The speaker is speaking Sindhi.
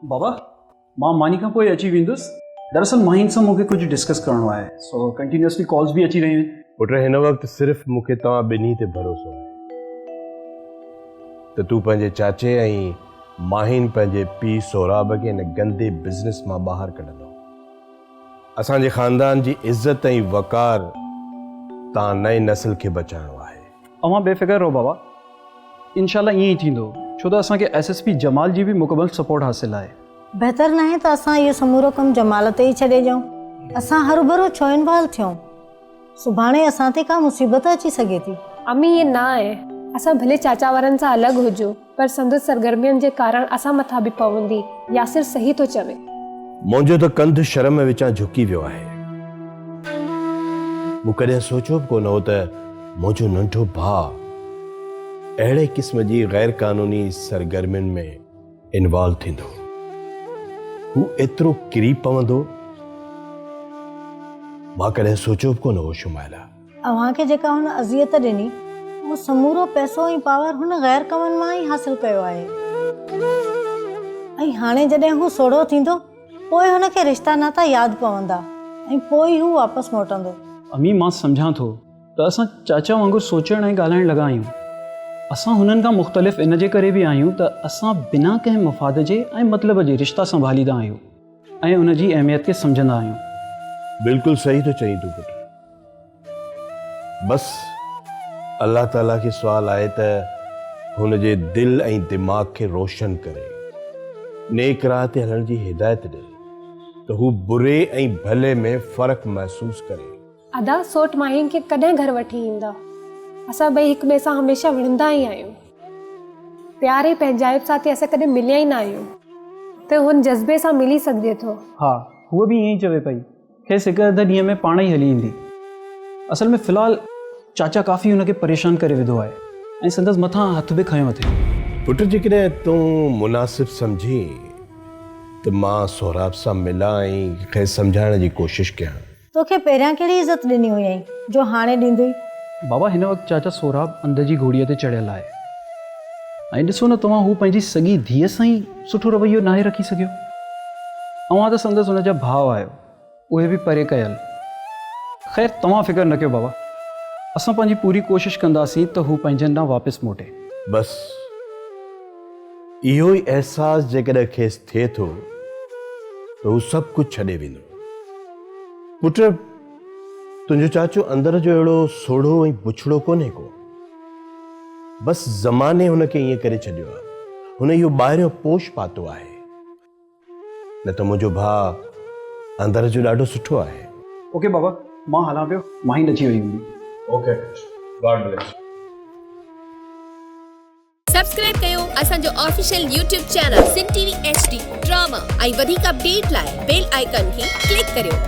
بابا مان ماني کان پوء اچي ويندس دراصل ماهين سان مون کي ڪجهه ڊسڪس ڪرڻو آهي سو ڪنٽينيوسلي ڪالز به اچي رهيون آهن. پٽ هن وقت صرف مون کي توهان ٻنهي تي ڀروسو آهي ته تون پنهنجي چاچي ۽ ماهين پنهنجي پيء سهراب کي هن گندي بزنس مان ٻاهر ڪڍندو. اسان جي خاندان جي عزت ۽ وقار تان نئين نسل کي بچائڻو آهي. اوهان بي فڪر رهو بابا. انشاء الله ائين ئي ٿيندو ڇو ته اسان کي ايس ايس پي جمال جي به مڪمل سپورٽ حاصل آهي. بهتر ناهي ته اسان اهو سمورو ڪم جمال تي ئي ڇڏي ڏيون. اسان هروڀرو ڇو انوالو ٿيون. سڀاڻي اسان تي ڪا مصيبت اچي سگهي ٿي. امي ائين نه آهي. اسان ڀلي چاچا وارن سان الڳ هجون پر سندس سرگرمين جي ڪارڻ اسان مٿان به پوندي. ياسر صحيح ٿو چوي. منهنجو ته ڪنڌ شرم وچان جهڪي ويو آهي. مون ڪڏهن سوچيو به ڪونه هو ته منهنجو ننڍو ڀاء اهڙي قسم جي غير قانوني سرگرمين ۾ انوالو ٿيندو. هو ايترو ڪري پوندو، مان ڪڏهن سوچيو به ڪونه هو شمائله. اوهان کي جيڪا هن اذيت ڏني، اهو سمورو پئسو ۽ پاور هن غير ڪمن مان ئي حاصل ڪيو آهي. ۽ هاڻي جڏهن هو سوڙهو ٿيندو، پوء هن کي رشتا ناتا ياد پوندا ۽ پوء ئي هو واپس موٽندو. امي مان سمجهان ٿو ته اسان چاچا وانگر سوچڻ ۽ ڳالهائڻ لڳا آهيون. اسان هنن کان مختلف ان جي ڪري به آهيون ته اسان بنا ڪنهن مفاد جي ۽ مطلب جي رشتا سنڀاليندا آهيون ۽ ان جي اهميت کي سمجهندا آهيون. بلڪل صحيح ٿو چئين تون پٽ. بس الله تعاليٰ کي سوال آهي ته هن جي دل ۽ دماغ کي روشن ڪري، نيڪ راهه تي هلڻ جي هدايت ڏئي ته هو بري ۽ ڀلي ۾ فرق محسوس ڪري. ادا سوٽ ماهين کي ڪڏهن گهر وٺي ايندا؟ اسان ٻئي هڪ ٻئي سان هميشه وڙهندا ئي آهيون. پيار ۽ پنهنجائپ سان ٿي اسان ڪڏهن مليا ئي نه آهيون ته هن جذبي سان ملي سگهجي ٿو. ها هوء به ائين ئي چوي پئي. کيس هڪ اڌ ڏينهن ۾ پاڻ ئي هلي ايندي. اصل ۾ في الحال چاچا ڪافي هن کي پريشان ڪري وڌو آهي ۽ سندس مٿان هٿ به کنيو اٿئي. پٽ جيڪڏهن تون مناسب سمجهين ته مان سهراب سان ملان ۽ کيس سمجهائڻ جي ڪوشش ڪيان. توکي پهريان ڪهڙي عزت ڏني هئائين جو هاڻي ڏيندوئي؟ بابا هن وقت چاچا سهراب انڌ جي گهوڙيء تي چڙهيل آهي ۽ ڏسو نه توهان هو پنهنجي سڳي ڌيء سان ئي سٺو رويو ناهي رکي سگهيو. اوهان ته سندس ان جا ڀاء آهيو، اهي به پري ڪيل. خير توهان فڪر نه ڪيو بابا، اسان پنهنجي پوري ڪوشش ڪنداسين ته هو پنهنجن ڏانهن واپس موٽي. بس اهو ئي احساس جيڪڏهن کيس ٿئي ٿو ته هو سڀ ڪجهه ڇڏي ويندو. پٽ، تنهنجو چاچو اندر جو اهڙو سوڙهو ۽ بڇڙو ڪونهي ڪو. بس زماني هن کي ائين ڪري ڇڏيو آهي. هن اهو ٻاهريون پوش پاتو آهي. نه ته منهنجو ڀاء اندر جو ڏاڍو سٺو آهي. اوڪي بابا، مان هلان پيو، ماهين اچي وئي هوندي. اوڪي پٽ، گاڊ بليس you. Subscribe ڪيو اسان جو official YouTube channel Sindh T V H D drama ۽ وڌيڪ اپڊيٽ لاء بيل آئيڪان کي ڪلڪ ڪريو.